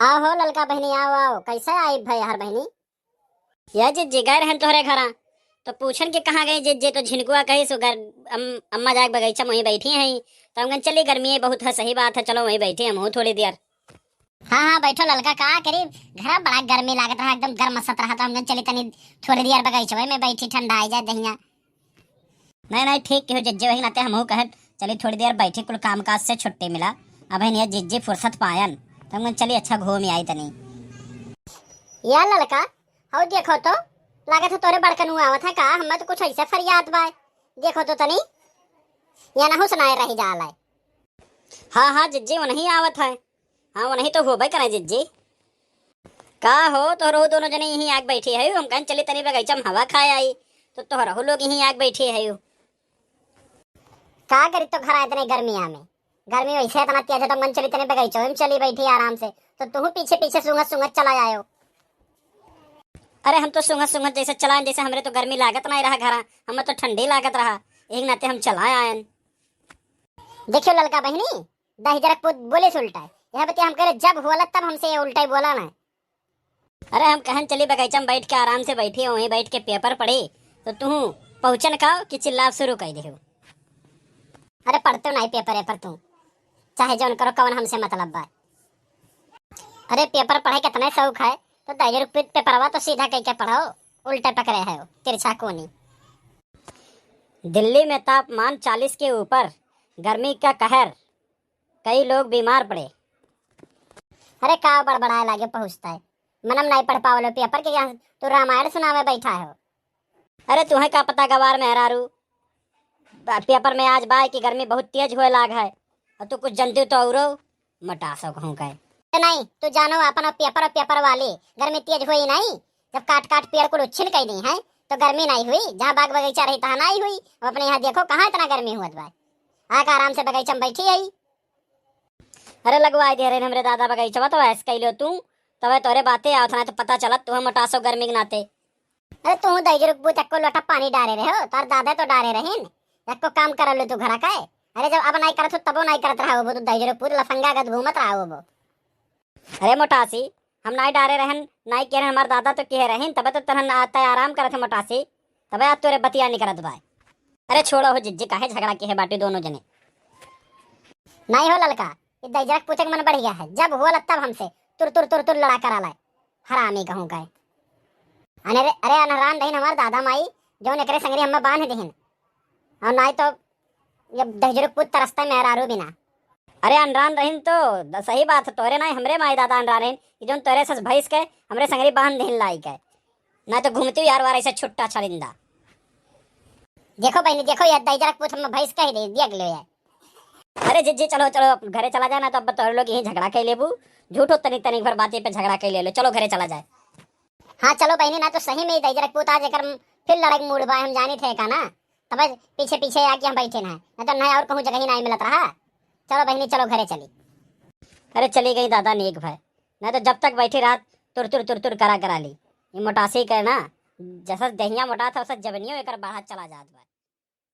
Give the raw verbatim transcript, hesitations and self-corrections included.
आओ हो ललका बहिनी, आओ, आओ। कैसे आई भै हर बहिनी? या जिज्जी गए रहन तोहरे घरा, तो पूछन के कहाँ गई जिज्जी, तो झिनकुआ कही सो घर अम-, अम्मा जाके बगीचा में वहीं बैठी हैं। तो हम कहन चली, गर्मी है बहुत है, सही बात है, चलो वहीं बैठे हम थोड़ी देर। हाँ, हाँ, बैठो ललका, का करी, घरा बड़ा गर्मी लागत रहा, एकदम गर्म असत रहा, तो हम कहन चली तनी थोड़ी देर बगीचवे में बैठी, ठंडा आई जाए दहिया। नहीं, नहीं, ठीक कहो जिज्जी, वही नाते हमहू कहत चली थोड़ी देर बैठी, कुल काम काज से छुट्टी मिला। अब है नहीं जिज्जी फुर्सत पायन, तो हम कहन चली अच्छा घूम आई तनी। या ललका, हौ देखो तो, लागत है तोरे बड़कनू आवत है का? हमें तो कुछ ऐसे फरियाद बा, देखो तो तनी, या ना हुसनाए रही जाल है। हाँ, हाँ, जिज्जी, वो नहीं आवत है। हाँ, वो नहीं तो होबे करे, जिज्जी। का हो, तोहरो दोनों जने यहीं आके बैठी है? हम कहन चली तनी बगीचा में हवा खाए आई, तो तोहरो लोग यहीं आके बैठी है। का करी तो घर इतने गर्मिया में, गर्मी वैसे इतना तेज है, तो मन चली तनी बगीचा में चली बैठी आराम से, तो तू पीछे पीछे सूंघत सूंघत चला आयो। अरे, हम तो सूंघत सूंघत जैसे चलाएं, जैसे हमरे तो गर्मी लागत नहीं रहा घरा, हमें तो ठंडी लागत रहा, एक नाते हम चला आयन। देखियो ललका बहिनी, दहिजरक पूत बोले से उल्टा है। यह बतिया हम करे जब होला तब हमसे ये उल्टा ही बोला ना। अरे हम कहन चली बगीचा में बैठ के आराम से बैठी है, वहीं बैठ के पेपर पढ़ी, तो तू पहुँचन का कि चिल्लाब शुरू कर देहु। अरे पढ़ते नहीं पेपर एपर तू, चाहे जौन करो कौन हमसे मतलब बा। अरे पेपर पढ़े कितना शौक है, तो दहिजरक पूत पेपरवा तो सीधा कह के पढ़ो, उल्टे पकड़े है तिरछा कोनी। दिल्ली में तापमान चालीस के ऊपर, गर्मी का कहर, कई लोग बीमार पड़े। अरे का बड़बड़ाए लागे पहुँचता है, मनम नहीं पढ़ पावलो पेपर के, यहाँ तू रामायण सुनावे बैठा हो। अरे तुहे का पता गवार मेहरारू, ब-, पेपर में आज बाय कि गर्मी बहुत तेज होए लाग है, और तू कुछ जनती तो औरो मोटासो कहूँ का। तो नहीं, तू जानो अपन और पेपर और पेपर वाली, गर्मी तेज हुई नहीं, जब काट काट पेड़ कुल उच्छिन कई दी हैं, तो गर्मी नहीं हुई, जहाँ बाग बगीचा रही तहाँ नहीं हुई। अब अपने यहाँ देखो कहाँ इतना गर्मी हुआ बा, आके आराम से बगीचा में बैठी है। अरे लगवाई दे रहे हमरे दादा बगीचवा, तो ऐस कइलो तू, तबे तोरे बातें आवत ना, तो पता चलत तू मोटासो गर्मी के नाते। अरे तू दहिजरक पूत एको लोटा पानी डारे रहे हो, तार दादा तो डारे रहीन, एको काम कर लो तू घरा का। अरे जब अब नहीं करत हो तबो नहीं करत रहा हो, तू दहिजरक पूत लफंगा गत घूमत रहा हो। अरे मोटासी, हम नाई डारे रहन, नाई कहे रहन, हमार दादा तो कहे रहन, तबे तो तहन आ-, तय आराम करत है मोटासी, तबे आज तोरे बतिया निकरत बा। अरे छोड़ो हो जिज्जी, काहे झगड़ा किहे बाटी दोनों जने? नाई हो ललका, ये दहिजरक पूते के मन बढ़िया है, जब होला तब हमसे तुर तुर तुर तुर लड़ा कराला है, हरामी कहूँ का है। अरे, अरे अनहरान रहीन हमार दादा माई, जौन एकरे संगरी हमें बांध दिहिन, और नाई तो ये दहिजरक पूत तरसता मेहरारू बिना। अरे अनरान रहीन तो द-, सही बात है, तोरे नाई हमरे माई दादा अनरान रहीन कि जौन तोरे सस भैंस के हमरे संगरी बांध देहिन लाई के, ना तो घूमती यार वार ऐसे छुट्टा छरिंदा। देखो बहिनी, देखो ये दहिजरक पूत हम भैंस कह दे, देख लो यार। अरे जिज्जी चलो चलो अब घरे चला जाए, ना तो अब तोरे लोग यहीं झगड़ा कर लेबू, झूठो तनिक तनिक भर बातें पे झगड़ा कर ले लो, चलो घरे चला जाए। हाँ चलो बहिनी, ना तो सही में ही दहिजरक पूत आज एकर फिर लड़ाई मूड बा, हम जानी थे का ना। तब पीछे पीछे आके हम बैठे ना, ना तो ना और कहूँ जगह ही ना मिलत रहा। चलो बहिनी, चलो घरे चली। अरे चली गई दादा नेक भाई, ना तो जब तक बैठी रहत तुर तुर तुर तुर करा करा ली। ये मोटासी के ना, जैसा दहिया मोटा था वैसा जबनियो एकर बढ़त चला जात बा।